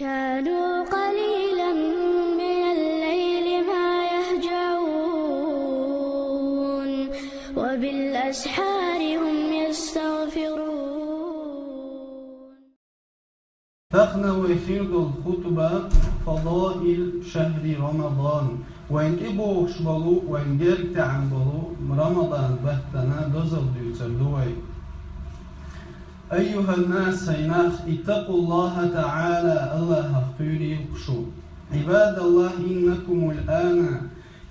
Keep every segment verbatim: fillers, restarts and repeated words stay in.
كانوا قليلا من الليل ما يهجعون وبالأسحار هم يستغفرون. Тахана вай хир долу хутба фадаил шахри Рамадан, вайн тӀебогӀуш болу, вайн герга таӀан болу Рамадан баттана дозалла дуьйцур ду вай. أيها الناس, хӀай нах, اتقوا الله تعالى, Аллахах кхуьйрийла шу. عباد الله, إنكم الآن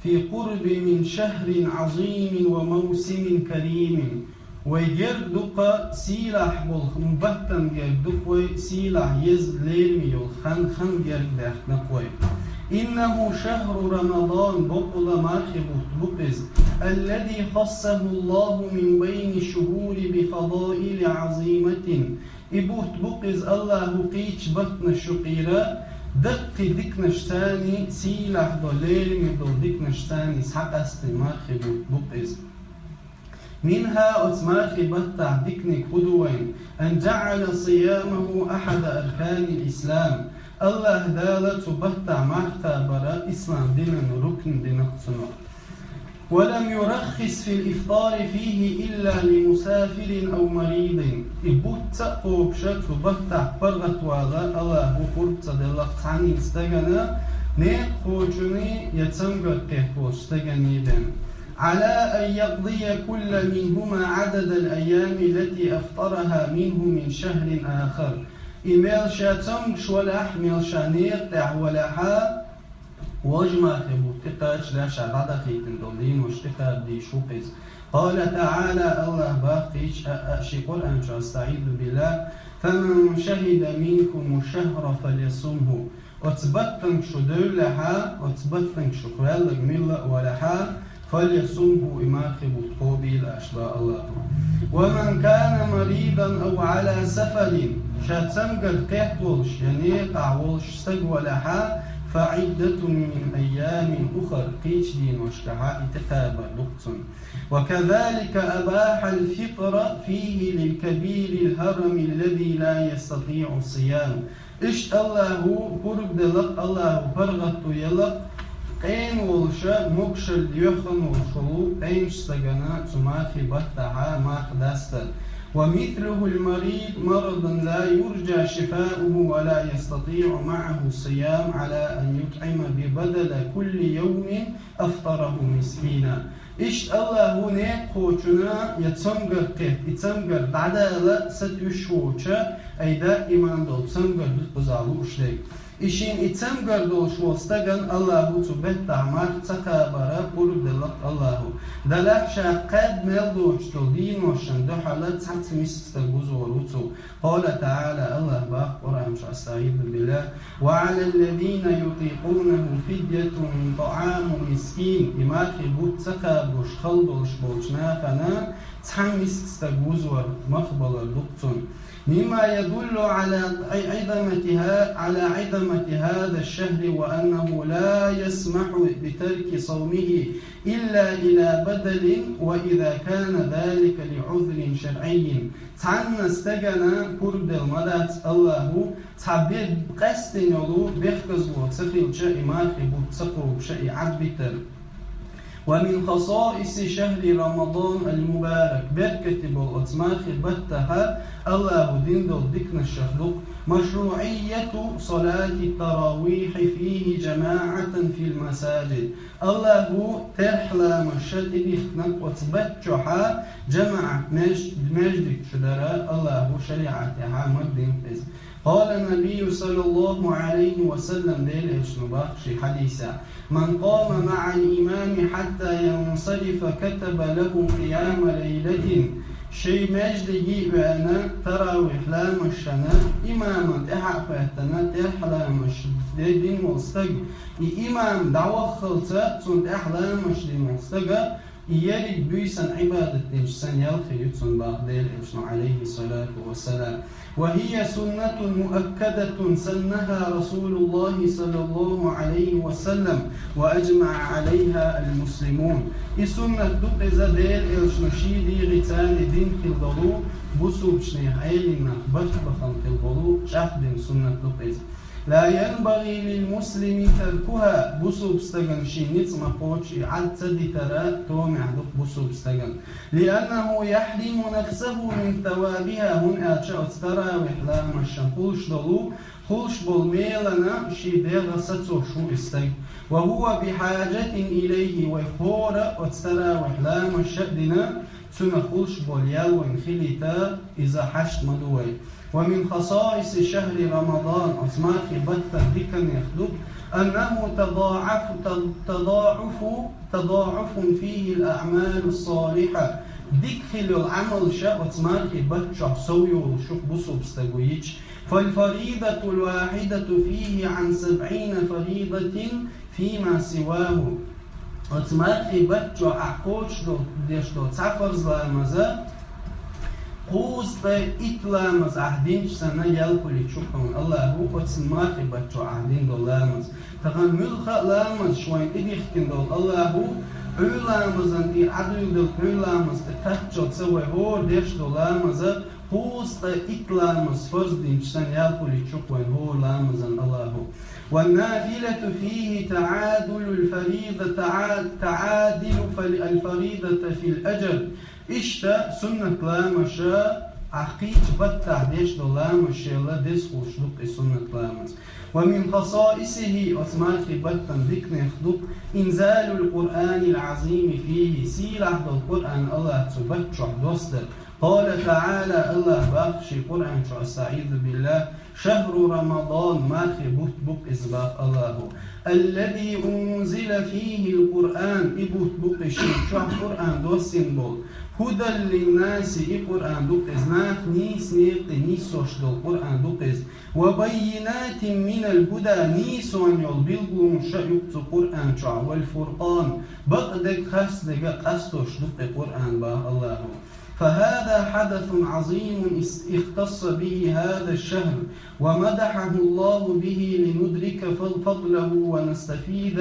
في قرب من شهر عظيم وموسم كريم. Вай герга ду-кх сийлахь болу, баттана герга ду-кх вай, сийлахь, еза, лераме йолу хан, хан герга даьхна-кх вай. إنه شهر رمضان, бакъала мархи бутт бу-кх иза, الذي خصه الله من بين الشهور بفضائل عظيمة. И бутт бу-кх иза Аллаху кхечу баттанаш юкъера даккхий диканашца, сийлахь долу, лераме долу диканашца схьакъастина мархи бутт бу-кх иза. منها, оцу мархи баттахь диканиг хӀун ду вайн? أن جعل صيامه أحد أركان الإسلام. Аллаха Дала цу баттахь марха кхабар ислам динан рукн дина-кх цунах. ولم يرخص في الإفطار فيه إلا لمسافر أو مريض. И бутт ца а кхобуш, цу баттахь паргӀатвала Аллаху хӀума ца делла-кх цхьанна стагана, некъахочунна я цамгар кхетта волчу стагана бен. على أن يقضي كل منهما عدد الأيام التي أفطرها منه من شهر آخر. И мел ша цамгаш валахь, мел ша некъа тӀехь валахь, важа мархи бутт тӀекхачале ша дӀадахийтина долу дийнош тӀекхаба дийш ву-кх иза. قال تعالى, Аллаха боху кхечу а, а, шен Къуръан чохь, أستعيذ بالله: فمن شهد منكم الشهر فليصمه. Оцу баттанга шу девллехь, оцу баттанга шу кхоьлларг милла а валахь, فليصمه, и мархи бутт кхобийла аша, боху Аллаха. ومن كان مريضا أو على سفر, ша цамгар кхетта волуш я некъахь волуш стаг валахь, فعدة من أيام أخر, кхечу дийношкахь и тӀекхабар ду-кх цунна. وكذلك أباح الفطر فيه للكبير الهرم الذي لا يستطيع الصيام. Иштта Аллаху пурба делла-кх, Аллаху паргӀато елла-кх къена волуш, могушалла йоьхна волуш волу къеначу стагана цу мархи баттахь марха дастар. ومثله المريض مرضا لا يرجى شفاؤه ولا يستطيع معه الصيام على أن يطعم بدل كل يوم أفطره مسكينا. Иштта Аллаху некъахочунна я цамгар кхетта, и цамгар дӀадала сатуьйсуш воцуш, айда иман долу цамгар ду кхузахь лууш дерг. И шен и цамгар долуш волу стагана Аллаху цу беттахь марха ца кхабар пурба делла-кх Аллаху. Делахь ша кхаьбна мел доцуш долу дийношна дуьхьал цхьацца миска стаг вузор ву цо. قال تعالى, Аллаха боху Къуръан чохь, أستعيذ بالله: وعلى الذين يطيقونه فدية طعام مسكين. И мархи бутт ца кхабош хала долуш болчу нахана цхьа миска стаг вузор мах балар ду-кх цунна. مما يدل على عظمتها، على عظمة هذا الشهر، وأنه لا يسمح بترك صومه إلا إلى بدل، وإذا كان ذلك لعذر شرعي. Цхьанна стагана пурба делла ма дац Аллаху, цхьа бе-, къаьстина йолу бехказло ца хилча, и мархи бутт ца кхобуш и Ӏадбитар. ومن خصائص شهر رمضان المبارك, беркате болу оцу мархи баттахь Аллаху дина долу диканашах ду-кх مشروعية صلاة التراويح فيه جماعة في المساجد. Аллаху терхьламаш тӀедихкина оцу баттахь жамаӀат меж-, междиг чу дар Аллаху шариӀатехь ма дина иза. قال النبي صلى الله عليه وسلم, Делан Элчано боху шен хьадисехь: من قام مع الإمام حتى ينصرف كتب له قيام ليلة. Шайн междиге а веана, таравихь ламазашна имамна тӀаьхьа а хӀоьттина, терхьламаш де дина волу стаг, и имам дӀаваххалца цунна тӀаьхьа ламазаш дина волу стага, и ерриг буьйсанна Ӏибадат динчу санна ял хир ю цунна, боху Делан Элчано, عليه الصلاة والسلام. وهي سنة مؤكدة سنها رسول الله صلى الله عليه وسلم وأجمع عليها المسلمون. И суннат ду иза, Делан Элчано шен дегӀаца дина хилла долу, бусулбанех, Ӏеламнах барт бахана хилла болу чӀагӀдина суннат ду иза. لا ينبغي للمسلم تركها, бусулба стагана ший ницкъ ма кхочу и Ӏад ца дитар тӀемехь ду-кх бусулба стагана. لأنه يحرم نفسه من ثوابها, хӀунда аьлча оцу таравихь ламазан хуьлуш долу, хуьлуш болу мелана ший дегӀ сацош ву и стаг. وهو بحاجة إليه, вай хӀора оцу таравихь ламазаш а дина, цунах хуьлуш болу ял вайна хилийта, иза хьашт ма ду вай. ومن خصائص شهر رمضان, оцу мархийн баттан диканех ду, أنه تضاعف, تضاعف, تضاعف فيه الأعمال الصالحة, дика хилла йолу Ӏамалш оцу мархийн баттан чохь сов йолуш ю-кх бусулба стага йича. فالفريضة الواحدة فيه عن سبعين فريضة فيما سواه. Оцу мархийн баттан чохь ахь кхочуш долу, деш долу цхьа фарз ламаз, кхузткъе итт ламаз ахь динчу санна, ял хуьлуьйтуш ву хьуна Аллахьо оцу мархийн баттан чохь ахь дина долу ламаз. Тахана муьлхха а ламазаш вайна тӀедихкина долу Аллахьо, Ӏуьйра ламазан тӀера Ӏадуьйла долу Ӏуьйра ламаз тӀе кхаччалц вай хӀора деш долу ламаз, кхузткъе итт ламаз фарз динчу санна, ял хуьлуьйтуш ву-кх вайна хӀора ламазан Аллахьо. والنافلة فيه تعادل الفريضة, تع-, تعادل الفريضة في الأجر. Иштта суннат ламазаш ахь кхечу баттахь деш долу ламазашел деза хуьлуш ду-кх и суннат ламаз. ومن خصائصه, оцу мархийн баттан диканех ду-кх, إنزال القرآن العظيم فيه, сийлахь долу Къуръан Аллахьа цу баттан чохь доссадар. قال تعالى, Аллахьа боху шен Къуръан чохь, أستعيذ بالله, شهر رمضان, мархийн бутт бу-кх иза, боху Аллахьо, الذي أنزل فيه القرآن, и бутт бу-кх иза, шен чохь Къуръан доссийна болу, هدى للناس, и Къуръан ду-кх иза, нах нийса некъа тӀе нисдеш долу Къуръан ду-кх иза, وبينات من الهدى, нийсонан йолу билгалонаш а ю-кх цу Къуръан чохь, والفرقان, бакъдерг а харцдерг а къастош ду-кх и Къуръан, боху Аллахьо. فهذا حدث عظيم اختص به هذا الشهر ومدحه الله به لندرك فضله ونستفيد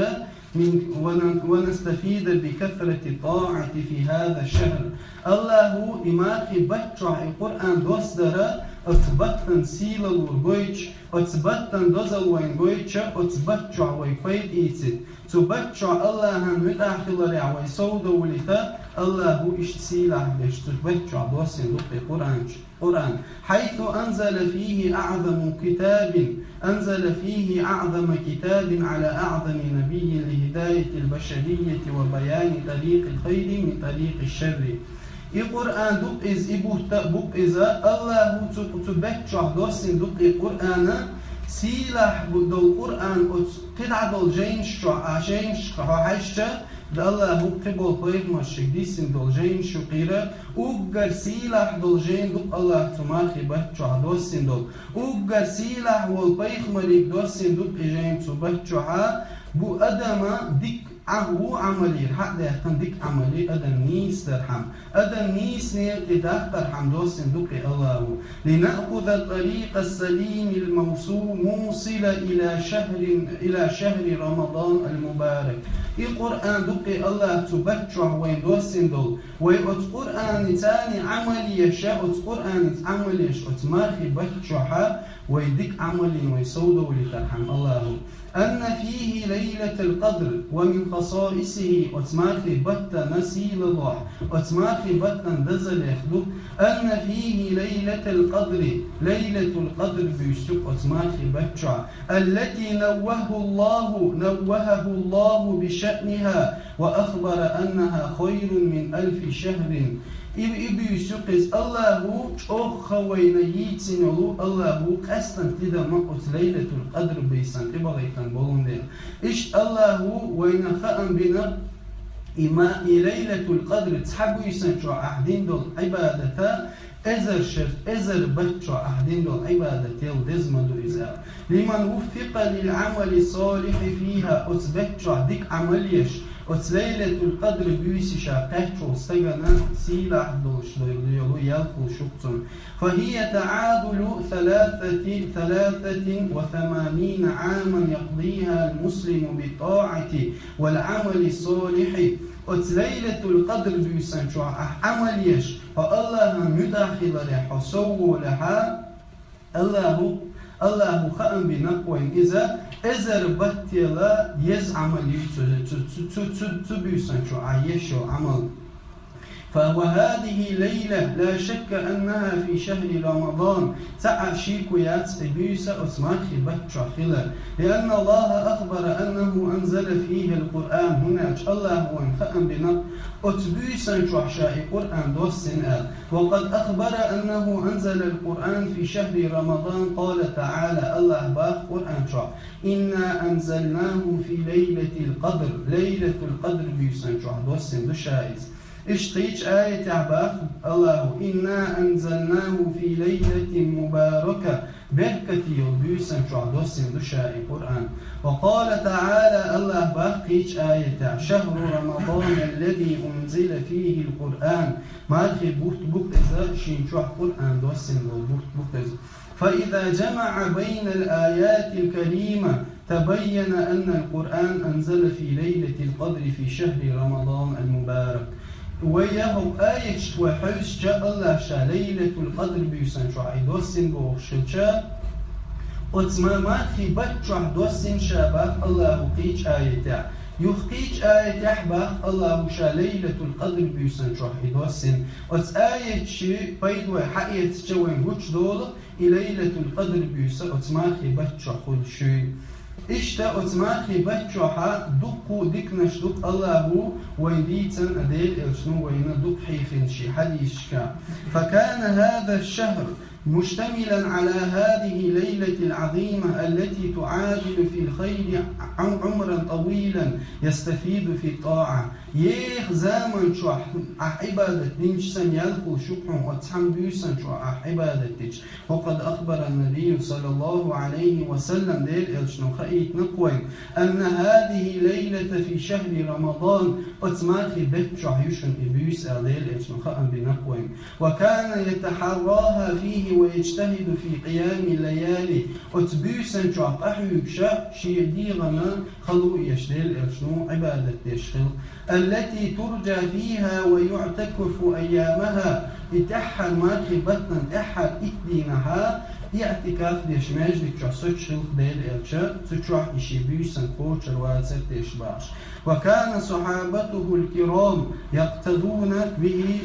من، ون-، ونستفيد بكثرة الطاعة في هذا الشهر. Аллахьо и мархийн баттан чохь и Къуръан доссадар оцу баттан сийлаллур гойтуш, оцу баттан дозалла вайна гойтуш, оцу баттан чохь вай пайда эцийта, цу баттан чохь Аллахьан муьтӀахь хиларехь вай совдовлийта, Аллахьо иштта сийлахь беш цу баттан чохь доссийна ду-кх и Къуръан чу-, Къуръан. حيث أنزل فيه أعظم كتاب، أنزل فيه أعظم كتاب على أعظم نبي لهداية البشرية وبيان طريق الخير من طريق الشر. И Къуръан ду-кх иза, и бутт а бу-кх иза, Аллахьо цу, цу беттан чохь доссийна ду-кх и Къуръан, сийлахь бу-, долу Къуръан оцу кхидӀа долу жайнаш чохь, а жайнашка хьо хьаьжча, Аллахьо кхин болу пайхамаршка диссина долу жайнаш ю-кх уггар сийлахь долу жайна ду-кх Аллахьа цу мархийн баттан чохь доссийна долу. Уггар сийлахь волу пайхамарга доссийна ду-кх и жайна цу баттан чохь, бу адам дика Ӏа-, ву Ӏамалера хьа а даьккхина дика Ӏамале адам нийса дархьама, адам нийса некъа тӀе дахкархьама доссийна ду-кх и Аллахьо. لنأخذ الطريق السليم الموصو-، الموصل إلى شهر، إلى شهر رمضان المبارك. И Къуръан ду-кх и Аллахьа цу баттан чохь вайна доссийна долу. Вай оцу Къуръаница Ӏамал еш, оцу Къуръаница Ӏамал еш, оцу мархийн баттан чохь вай дика Ӏамална вай совдовлийтархьама Аллахьо. أن فيه ليلة القدر ومن خصائصه, оцу мархийн баттан сийлаллехь, оцу мархийн баттан дозаллех ду, أن فيه ليلة القدر, Лайлатул Къадр буьйсу ю-кх оцу мархийн баттан чохь, التي نوه الله، نوهه الله بشأنها وأخبر أنها خير من ألف شهر. И, и буьйсу ю-кх иза, Аллахьо чӀогӀа хан вайна йийцина йолу, Аллахьо къаьстина тидам оцу Лайлатул Къадр буьйсанна тӀебахийтина болун дела. Иштта Аллахьо вайна хаам бина, и ма-, и Лайлатул Къадр цхьа буьйсанна чохь ахь дина долу Ӏибадат, эзар шер, эзар баттан чохь ахь дина долу Ӏибадател деза ма ду иза. لمن وفق للعمل الصالح فيها, оцу беттан чохь дика Ӏамал еш, оцу Лайлатул Къадр буьйса ша кхаьчча волу стагана сийлахь долуш йолу ял хуьлуш ю-кх цунна. فهي تعادل ثلاثة، ثلاثة وثمانين عاما يقضيها المسلم بالطاعة والعمل الصالح. Оцу Лайлатул Къадр буьйсанна чохь ахь Ӏамал еш, хьо Аллахьан муьтӀахь хиларехь хьо совволехь, Аллахьо Аллахӏу хаам бинарг вайн иза, эзар баттала еза Ӏамал ю цу, цу, цу, цу, цу, цу буьйсанчохь Ӏа еш йолу Ӏамал. فوهذه ليلة لا شك أنها في شهر رمضان. Цхьа а шеко яц и буьйса оцу мархи баттахь хилар. لأن الله أخبر أنه أنزل فيها القرآن. ХӀунда аьлча Аллахӏу вайн хаам бинарг оцу буьйсанчохь ша и Къуръан доссина аьлла. وقد أخبر أنه أنزل القرآن في شهر رمضان. قال تعالى. Аллахӏа боху Къуръан чохь: إنا أنزلناه في ليلة القدر. Лайлатул-Къадр буьйсанчохь доссина ду ша иза. Иштта кхечу аятехь боху Аллахӏу: إنا أنزلناه في ليلة مباركة. Беркате йолу буьйсанчохь доссина ду ша и Къуръан. وقال تعالى. Аллахӏа боху кхечу аятехь: شهر رمضان الذي أنزل فيه القرآن. Мархи бутт бу-кх иза, шен чохь Къуръан доссина болу бутт бу-кх иза. فإذا جمع بين الآيات الكريمة تبين أن القرآن أنزل في ليلة القدر في شهر رمضان المبارك. Вай яхьу аяташ вай хьаьвсича, Аллахӏа ша Лайлатул-Къадр буьйсанчохь и доссина бохуш хилча, оцу ма-, мархи баттахь доссина ша боху Аллахӏу кхечу аятехь. Юха кхечу аятехь боху Аллахӏу ша Лайлатул-Къадр буьйсанчохь и доссина. Оцу аяташи пайда вай хьаэцча вайн гучудолу, и Лайлатул-Къадр буьйса оцу мархи баттахь хуьлуш ю. Иштта оцу мархи баттахь дуккха а диканаш ду-кх Аллахӏу вайн дийцина, а Делан элчано вайна дуккха хьехийна шен хьадисашкахь. فكان هذا الشهر مشتملا على هذه الليلة العظيمة التي تعادل في الخير عم-، عمرا طويلا يستفيد في الطاعة. Еха заман чохь ахь Ӏибадат динчу санна ял хуьлуш ю-кх хьуна оцу цхьана буьйсанчохь ахь Ӏибадат дича. وقد أخبر النبي صلى الله عليه وسلم. Делан элчано хаийтина-кх вайна: أن هذه الليلة في شهر رمضان. Оцу мархи беттахь ю шуна и буьйса аьлла, Делан элчано хаам бинарг вайна. وكان يتحراها فيه ويجتهد في قيام الليالي. Оцу буьйсанчохь къахьоьгуш шен дегӀана хало еш Делан элчано Ӏибадат деш хилла. التي ترجى فيها ويعتكف أيامها. И тӀаьххьара мархи баттана тӀаьххьара итт дийнахь иътикаф деш маьждиг чохь соцуш хилла-кх Делан элча, цу чохь и шен буьйсанна кхочур вацара деш бохуш. وكان صحابته الكرام يقتدون به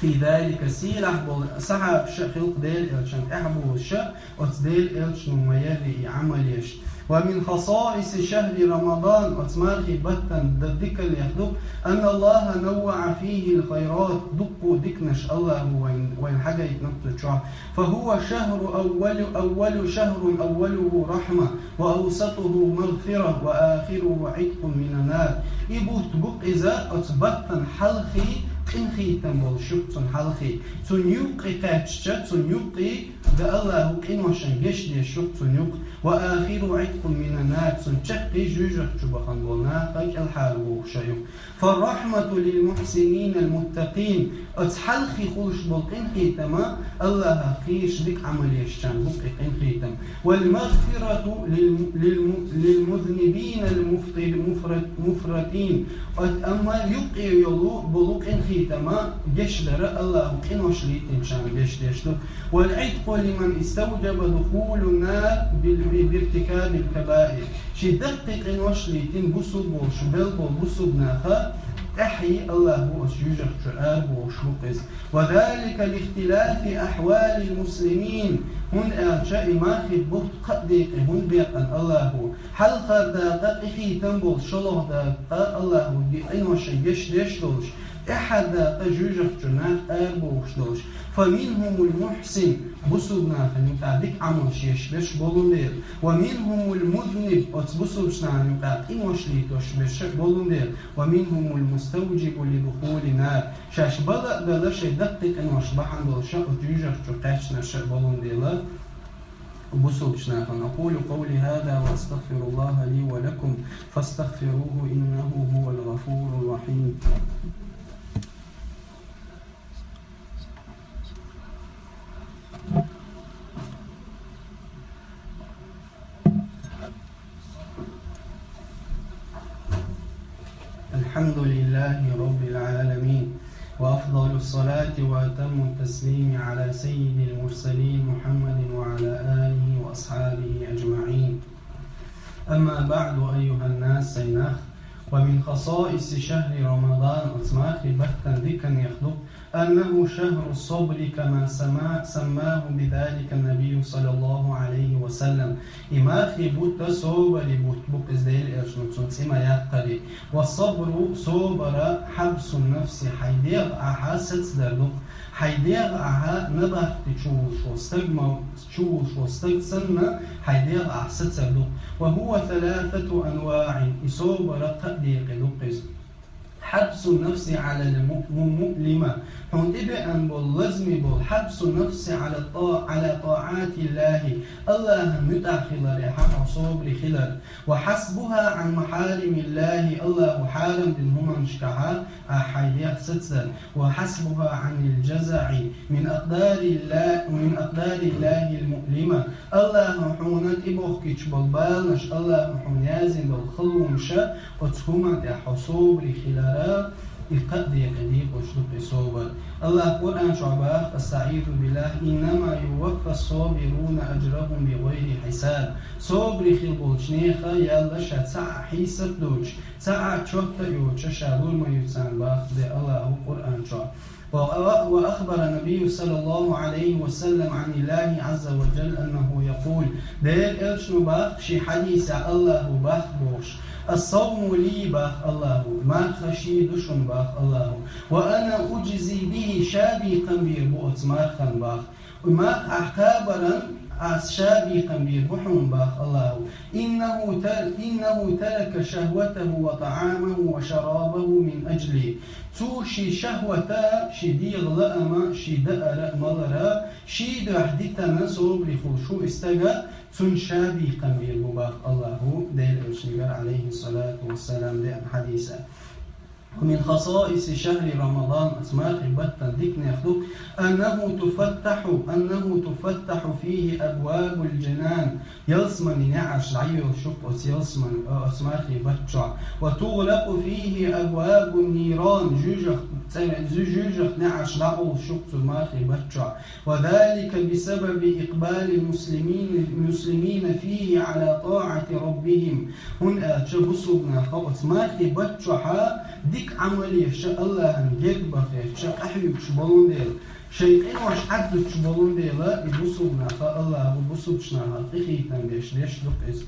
في ذلك. Сийлахь болу сахьабаша а хилла-кх Делан элчанна тӀаьхьаболуш, оцу Делан элчано ма-ярра и Ӏамал еш. ومن خصائص شهر رمضان. Оцу мархи баттана дан дикаллех ду-кх: أن الله نوع فيه الخيرات. Дуккха а диканаш Аллахӏу вайн, вайна хьагайтина-кх цу чохь. فهو شهر أول، أول شهر أوله رحمة وأوسطه مغفرة وآخره عتق من النار. И бутт бу-кх иза, оцу баттана хьалхе къинхетам болуш ю-кх цуьнан хьалхе. Цуьнан юккъе кхаьчча, цуьнан юккъе дан Аллахӏу къиношна гечдеш ю-кх цуьнан юккъе. وآخره عتق من النار. Цуьнан чаккхе жуьжахчу бахана болу нах кӀелхьарвогӀуш ю-кх. فالرحمة للمحسنين المتقين. Оцу хьалхе хуьлуш болу къинхетам Аллахӏах кхераш дика Ӏамал ешчарна бу-кх и къинхетам. والمغفرة للم-، للم-، للمذنبين المفطر-، مفرط-، مفرطين. Оц-, амма юккъе йолу болу къинхетам гечдара Аллахӏу къинош лийтинчарна гечдеш ду. والعتق لمن استوجب دخول النار بال-، بارتكاب الكبائر. Шен даккхий къинош лийтина бусулба волуш, белла болу бусулба наха тӀаьхье Аллахӏу оцу жуьжахчуьра арабохуш бу-кх иза. وذلك لاختلاف أحوال المسلمين. ХӀунда аьлча и мархи бутт кхаа декъе хӀунда бекъна Аллахӏу? Хьалхара дакъа къинхетам болуш, шолгӀа дакъа Аллахӏу къиношна гечдеш долуш, тӀаьххьара дакъа жуьжахчуьра нах арабохуш долуш. فمنهم المحسن. Бусулба нахана юкъахь дика Ӏамалш еш берш болун дела. ومنهم المذنب. Оцу бусулбачу нахана юкъахь къинош лийтош берш болун дела. ومنهم المستوجب لدخول النار. Шаьш бала а бала шайн даккхий къинош бахьана долуш оцу жуьжахчу кхаьчнарш болун дела. Бусулбачу нахана. أقول قولي هذا وأستغفر الله لي ولكم فاستغفروه إنه هو الغفور الرحيم. الحمد لله رب العالمين، وأفضل الصلاة وأتم التسليم على سيد المرسلين محمد وعلى آله وأصحابه أجمعين. أما بعد، أيها الناس, сай нах, ومن خصائص شهر رمضان, оцу мархи баттан диканех ду, أنه شهر الصبر كما سما-, سماه بذلك النبي صلى الله عليه وسلم. И мархи бутт собаре бутт бу, иза Делан элчано цунна цӀе ма яьккхира. والصبر, собар, حبس النفس, хьайн дегӀ ахьа сацадар ду. Хьайн дегӀ ахьа набахти чу волуш волу стаг ма, чу волуш волу стаг санна, хьайн дегӀ ахьа сацар ду. وهو ثلاثة أنواع, и собар кхаа декъе ду иза. حبس النفس على المؤ-, المؤلمة. Хьуна тӀебеана болу, лазаме болу, حبس النفس على الطا-, على طاعات الله, Аллахьан муьтӀахь хиларехьа хьо собаре хилар. وحبسها عن محارم الله, Аллахьо хьарам дина хӀуманашкахьа ахьа хьайн дегӀ сацадар. وحبسها عن الجزع من أقدار الله، من أقدار الله المؤلمة. Аллахьо хьуна тӀебохкуьйтуш болу баланаш, Аллахьо хьуна яздина болу халонаш, оцу хӀуманна тӀехь хьо собаре хилар, и кхаа декъе декъалуш ду и собар. Аллахьа Къуръан чохь боху: أستعيذ بالله، إنما يوفى الصابرون أجرهم بغير حساب. Собаре хилла болчу нехан ял ша цхьа а хьисап доцуш, цхьа а чот а йоцуш ша лур ма ю царна, боху Де Аллахьа Къуръан чохь. وأخبر النبي صلى الله عليه وسلم عن الله عز وجل أنه يقول, Делан элчано боху шен хьадисехь, Аллахьо боху бохуш: الصوم لي, боху Аллахьо, марха шен ду шуна, боху Аллахьо, وأنا أجزي به, ша бекхам бийр бу оцу мархана, боху. И марха ахь кхабарна, ас ша бекхам бийр бу хьуна, боху Аллахьо. إنه تر-، إنه ترك شهوته وطعامه وشرابه من أجلي. Цо шен шахӀват, шен дегӀан лаам, шен даар а, малар а шен дуьхьа дитина, собаре хуьлуш ву и стаг, цунна ша бекхам бийр бу, боху Аллахьо Делан элчанегара, عليه الصلاة والسلام, деана хьадисехь. ومن خصائص شهر رمضان, оцу мархи баттан диканех ду, أنه تفتح، أنه تفتح فيه أبواب الجنان, ялсаманин неӀарш дӀайоьлуш ю оцу ялсаман-, оцу мархи баттахь. وتغلق فيه أبواب النيران, жуьжах-, цӀе-, жуьжах неӀарш дӀакъовлуш ю цу мархи баттахь. وذلك بسبب إقبال المسلمين، المسلمين فيه على طاعة ربهم. ХӀунда аьлча бусулба наха оцу мархи баттахь дика Ӏамал еш, Аллахьан герга бахийта къахьоьгуш болун дела, шайн къинош Ӏаддуьтуш болун дела, и бусулба наха, Аллахьо бусулбачу нахах къинхетам беш деш ду иза.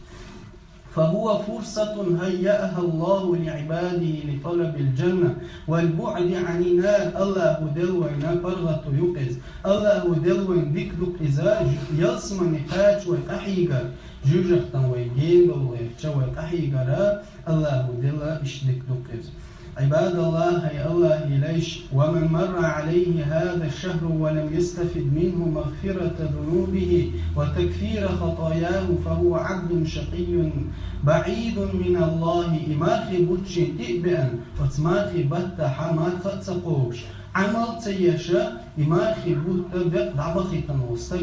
فهو فرصة هيأها الله لعباده لطلب الجنة والبعد عن النار. Аллахьо делла вайна паргӀато ю иза. Аллахьо делла вайна дика ду иза, ялсамане кхача вай къахьийгар, жуьжахтан вай гена довла гӀертача вай къахьийгар, Аллахьо делла иштта дика ду иза. عباد الله, хӀай Аллахьан лайш, ومن مر عليه هذا الشهر ولم يستفد منه مغفرة ذنوبه وتكفير خطاياه فهو عبد شقي بعيد من الله. И мархи бутт шена тӀе а беана, оцу мархи баттахь марха а ца кхобуш, Ӏамал а ца еш, и мархи бутт бекъ дӀабахийтина волу стаг,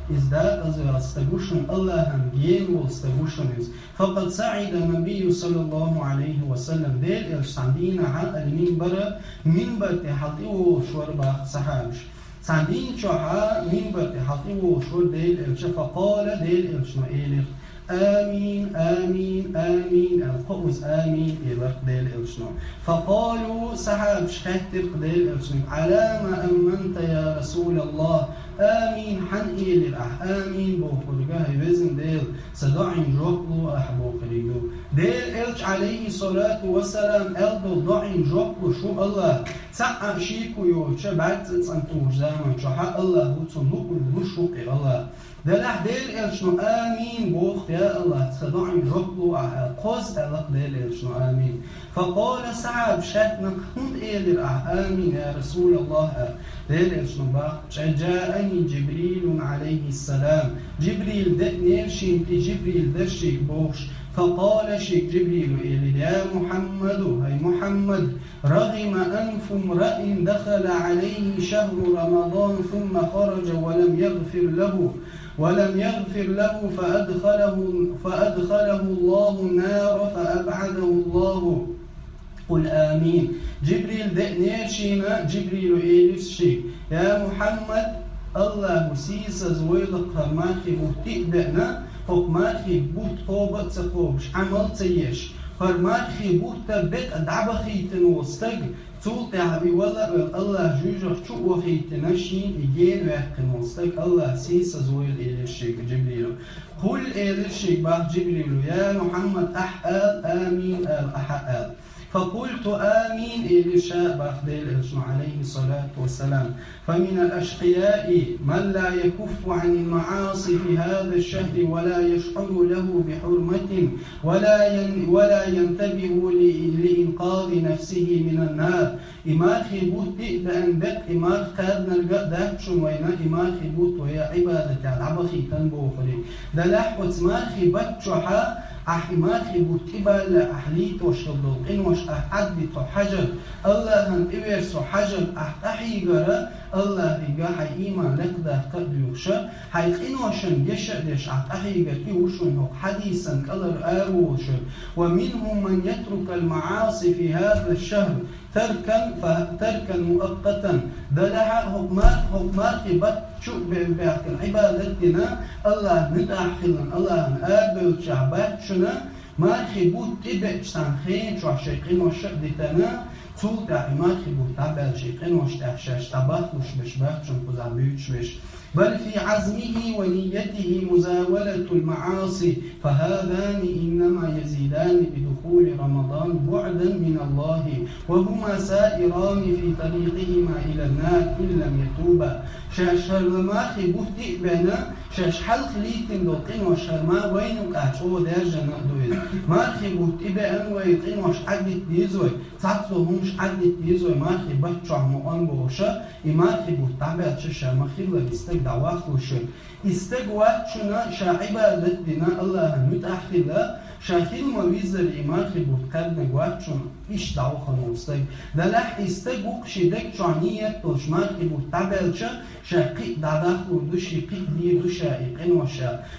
иза декъаза ваьлла стаг ву шуна, Аллахьан гена волу стаг ву шуна иза. فقد صعد النبي صلى الله عليه وسلم, Делан элча цхьана дийнахь ала минбар, минбар тӀе хьалтӀе волуш вара, боху сахьабаш. Цхьана дийнахь минбар тӀе хьалтӀе волуш вара Делан элча, فقال, Делан элчано элира: آمين، آمين، آمين, аьлла, кхузза амин элира Делан элчано. فقالوا, сахьабаш хаьттира Делан элчанга: على ما آمنت يا رسول الله؟ Амин хьан элира ахь, амин бохург, хӀай везан Дела, сан доӀийн жоп ло ахь бохург ду. Делан элча, عليه الصلاة والسلام, аьлла долу доӀийн жоп луш ву Аллахь, цхьа а шеко йоцуш, бӀаьрг цӀанцӀан тухучу заман чохь Аллахьо цунна луъург луш ву-кх и Аллахь. Делахь Делан элчано амин боху, я Аллахь, сан доӀийн жоп ло ахь, аьлла, кхозза аьлла-кх Делан элчано амин. فقال, сахьабаш хаьттина-кх: хӀунда элира ахь амин, я Расулаллахь, аьлла. Делан элчано боху: جاءني جبريل عليه السلام. Жибрил деънера шена тӀе, Жибрил дара шега бохуш. فقال, шега Жибрило элира: يا محمد, хӀай Мухьаммад, رغم أنف امرئ دخل عليه شهر رمضان ثم خرج ولم يغفر له، ولم يغفر له فأدخله، فأدخله الله النار فأبعده الله. قل آمين. Жибрил деънера шена, Жибрило элира шега: я Мухьаммад, Аллахӏа сийсазвойла хӀара мархий бутт диъ беана, хӀокху мархий бутт кхоба а ца кхобуш, Ӏамал а ца еш, хӀара мархий бутт бекъа дӀабахийтина волу стаг, цул тӀаьхьа и вала а велла Аллахӏа жоьжахати чу а вахийтина, шена и гена ваьккхина волу стаг Аллахӏа сийсазвойла, элира шега Джибрила. «Къул», элира шега боху Джибрила, «я Мухьаммад, ахь ала, амин ала, ахьа ала». «Факъулту амин», элира ша боху Делан элчано, Ӏалайхи ссалату вассалам. «Фаминал ашкъияи ман ла якуффу Ӏанил маӀаси фи хӀаза шшахӀри ва ла яшӀуру лахӀу бихьурматин ва ла ян-, ва ла янтабихӀу ли, лиинкъази нафсихӀи минан нар». И мархий бутт диъ беана бекъа и марха кхаьбнарг а дац шуна вайна, и мархий бутт вай Ӏибадатехь дӀабахийтина бохург. Делахь оцу мархий бутт чохь ахь и мархий бутт тӀебаллалц ахь летош хила долу къинош ахь Ӏадда тхо хьажар, Аллахьан тӀеверзо хьажар, ахь къахьийгара, Аллахьига хьайн ийман лекхадаккха а дуьйхуша, хьайн къиношна геша а деш ахь къахьийгар и ву шуна хӀокху хьадисан кӀалара араволуш. «Ва минхум ман ятрукул маӀаси фи хӀаза шшахӀр». Таркан, фа-, таркан муаккъатан. Делахь а хӀокху мар-, хӀокху мархий бутт чу бе-, баьхкина Ӏибадат дина, Аллахьан муьтӀахь хилла, Аллахьан арабевллачохь бац шуна, мархий бутт тӀебеача цхьана хенан чохь шайн къинош а дитина, цул тӀаьхьа и мархий бутт дӀабаьлча и къинош тӀехь шаьш дӀабахлуш беш бац шуна кхузахь буьйцуш беш. «Бал фи Ӏазмихи ва ниятихи музавалатул маӀаси, фа хӀазани иннама язидани би духули Рамадан буӀдан миналлахӀи, ва хӀума саирани фи тарикъихӀима илан нар, ин лам ятуба». Шаьш хӀара мархий бутт диъ беана, шаьш хьалха лийтина долу къинош хӀара ма вайна юкъахь чӀогӀа даьржина а ду иза. Мархий бутт тӀебеана вай, къинош Ӏаддита деза вай, цхьацца хӀумаш Ӏаддита деза вай мархий бутт чохь мукъан бохуша, и мархий бутт дӀабаьлча ша ма хилла и стаг дӀавахлуш. И стаг вац шуна ша Ӏибадат дина, Аллахьан муьтӀахь хилла, ша хила ма веззара и мархий бутт кхаьбнарг вац шуна иштта дӀавахана волу стаг. Делахь и стаг ву-кх шен даг чохь ниет долуш мархий бутт дӀабаьлча, ша кхин а дӀадахлур ду, шен кхин а дийр ду ша и къинош.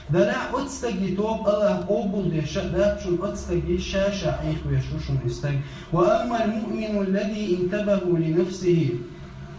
Делахь оцу стеган тоба Аллахьа къобалдеш а дац шуна, оцу стеган ша-ша Ӏехавеш ву шуна и стаг. «Ва аммал муъмину ллази интабаха ли нафсихӀи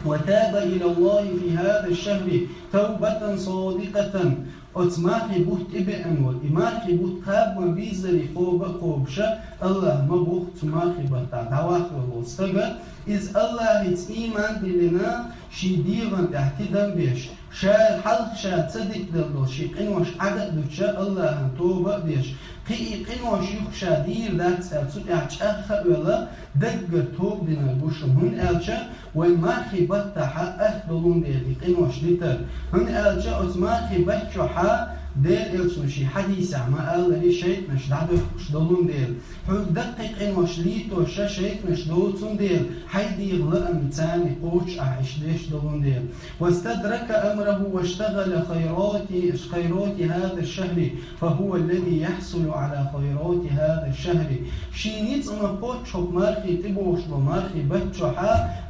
ва таба илаллахӀи фи хӀаза шшахӀри тавбатан садикъатан». Оцу мархий бутт тӀебеана волу, и мархий бутт кхаба ма беззара кхоба а кхобуша, Аллахьа ма боху цу мархий баттахь дӀавахло волу стага, иза Аллахьца ийман а диллина, шен дегӀан тӀехь тидам а беш, ша хьалха ша ца дитина долу шен къинош Ӏада а дуьтуша, Аллахьан тоба а деш, кхин и къинош юха ша дийр дац аьлла, цу тӀехь чӀагӀ а велла, даггара тоба динарг ву шуна, хӀунда аьлча вайн мархий баттахь атта долун дела и къинош дитар. ХӀунда аьлча оцу мархий бутт чохь Делан элчано шен хьадисехь ма-аллара, шайтӀанаш дӀадоьхкуш долун дела. Хьуьнга даккхий къинош летош шайтӀанаш доцун дела, хьайн дегӀан лаамца царна кхочуш ахь иштта деш долун дела. «Вастадрака амрахӀу ваштагӀала хайрати, хайрати хӀаза шшахӀри, фа хӀува ллази яхьсулу Ӏала хайрати хӀаза шшахӀри». Шен ницкъ ма кхоччу хӀокху мархий тӀебогӀуш болу мархий бутт чохь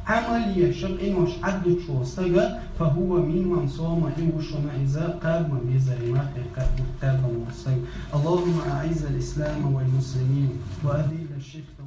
Ӏамал еш, къинош Ӏаддуьтуш волу стага, «фа хӀува мимман сома», и ву шуна иза кхаба ма беззара мархий кхаьбна волу стаг. اللهم أعز الإسلام والمسلمين وأذل الشرك